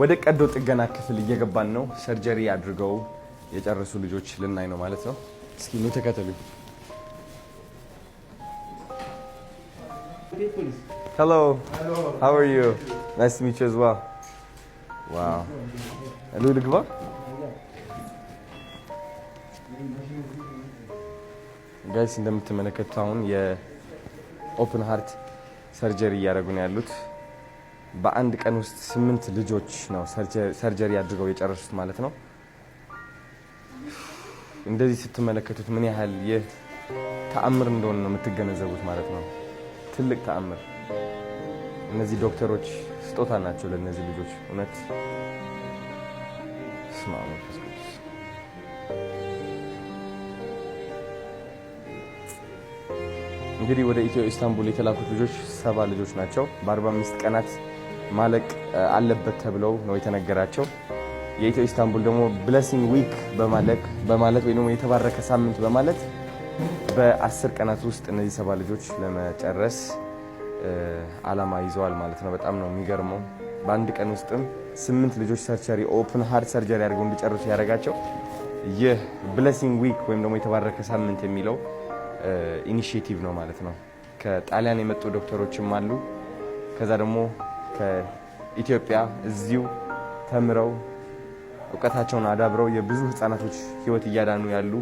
ወደ ቀዶ ጥገና ክፍል እየገባን ነው። Surgery አድርገው የጨረሱ ልጆች ልናይ ነው ማለት ነው። እስኪ ኑ ተከተሉ። Hello. How are you? Nice to meet you as well. Wow. ልግባ? Guys፣ እንደምትመለከቱት አሁን የ open heart surgery እያደረጉ ነው ያሉት። በአንድ ቀን ውስጥ ስምንት ልጆች ነው surgery አድርገው የጨረሱት ማለት ነው። እንደዚህ ስትመለከቱት ምን ያህል ይህ ተአምር እንደሆነ ነው የምትገነዘቡት ማለት ነው። ትልቅ ተአምር። እነዚህ ዶክተሮች ስጦታ ናቸው ለእነዚህ ልጆች እውነት። ስማ መንፈስ ቅዱስ። እንግዲህ ወደ ኢትዮ ኢስታንቡል የተላኩት ልጆች 70 ልጆች ናቸው። በ45 ቀናት ማለቅ አለበት ተብለው ነው የተነገራቸው። የኢትዮ ኢስታንቡል ደግሞ blessing week በማለት ወይ ደግሞ የተባረከ ሳምንት በማለት በ10 ቀናት ውስጥ እነዚህ 70 ልጆች ለመጨረስ አላማ ይዘዋል ማለት ነው። በጣም ነው የሚገርመው። በአንድ ቀን ውስጥም ስምንት ልጆች surgery፣ open heart surgery አድርገው እንዲጨርሱ ያደረጋቸው ይህ blessing week ወይም ደግሞ የተባረከ ሳምንት የሚለው initiative ነው ማለት ነው። ከጣሊያን የመጡ ዶክተሮችም አሉ። ከዛ ደግሞ ከኢትዮጵያ እዚሁ ተምረው እውቀታቸውን አዳብረው የብዙ ህጻናቶች ህይወት እያዳኑ ያሉ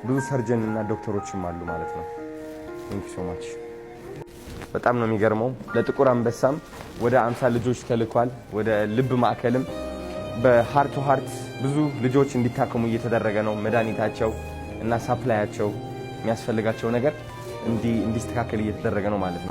ብዙ surgeon እና ዶክተሮችም አሉ ማለት ነው። Thank you so much። በጣም ነው የሚገርመው። ለጥቁር አንበሳም ወደ 50 ልጆች ተልኳል። ወደ ልብ ማዕከልም በ heart to heart ብዙ ልጆች እንዲታከሙ እየተደረገ ነው። መድኃኒታቸው እና supply ያቸው የሚያስፈልጋቸው ነገር እንዲስተካከል እየተደረገ ነው ማለት ነው።